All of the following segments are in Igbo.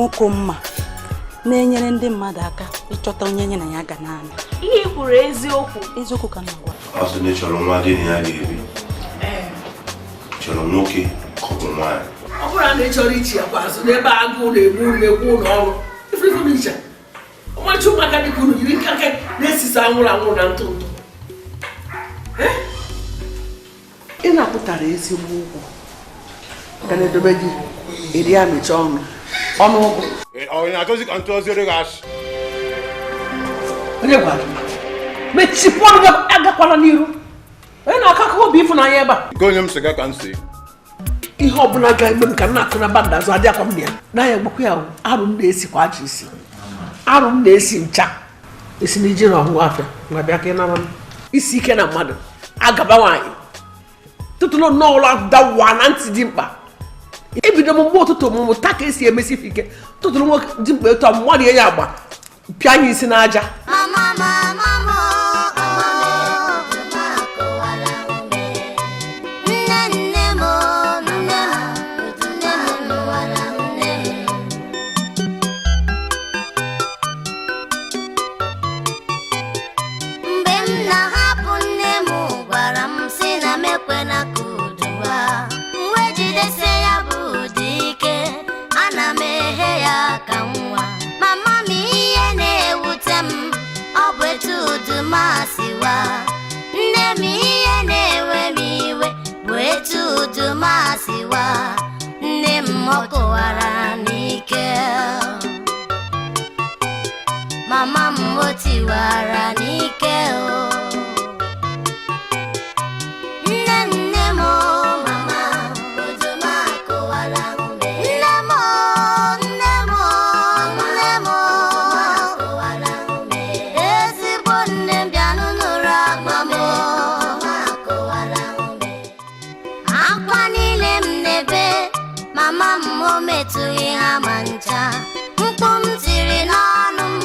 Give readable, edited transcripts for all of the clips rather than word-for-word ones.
Nwoke mma na-enyere ndị mmadụ aka ịchọta onye nye na ya ga naanị. Ihe i kwuru eziokwu. Eziokwu ka m na-agwa. Ọ sị na ị chọrọ nwa gị na ya ga-ebi. Chọrọ nwoke ka ọ bụ nwaanyị. Ọ bụrụ na ị chọrọ ichi akwa azụ n'ebe agụụ na-egbu na-egbu ụlọ ọrụ ifefe m iche ọmarịcha ụmụaka dị ka unu yiri nka aka na-esisa anwụrụ anwụrụ na ntụ ntụ. Ị na-apụtara ezigbo ụgwọ ga na-edobe gị eri amịcha ọnụ ọnụ ụgwọ. Ọ na-achọzi ka ntụọziere gị asị. Onye gwara mechipụ ọnụ gị, agakwala n'iru. Onye na-akọ akụkọ obi ịfụnanya ebe a? Nke onye m sịga ka m si. Ihe ọbụla ga-eme m ka m na-atụ na banda azụ adị akwa m na ya n'anya gbakwa ya. Arụ m na-esikwa ajọ isi, arụ m na-esi ncha esi na iji na ọhụụ afịa ma bịa ka ị nara m isi ike na mmadụ agaba nwaanyị tụtụrụ nnọọ ụlọ dawa na ntị dị mkpa. Ebido m mgbe ụtụtụ m mụta ka esi emesi ife ike tụtụrụ nwoke dị mkpa etu a mmadụ ya agba pịa anya isi n'aja. Mgbe m na-ahapụ nne m gwara m sị na m ekwena ka uduwa m wee jidesie ya bụ ụdị ike ana m eghe ya ka nwa. Mama m, ihe na-ewute m ọ bụ etu uduma siwa. Nne m, ihe na-ewe m iwe bụ etu uduma siwa. Nne m, ọ kụwara n'ike. Mama m, o tiwara n'ike o. Nne nne m o, mama uduma kụwara ume. Nne m o, nne m o, nne m o, kụwara ume. Ezigbo nne m, bịanụ nụrụ akwa m o. Akwa niile m na-ebe, mama m o metụghị ha ma ncha. Mkpu m tiri n'ọnụ m,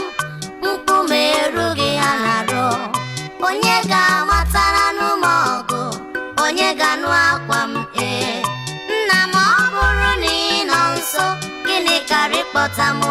mkpu m erughị ha n'arụ. Onye ga-amatara m ọgụ? Onye ga-anụ akwa m? Ee, nna m, ọ bụrụ na ị nọ nso, gịnị karị kpọta m?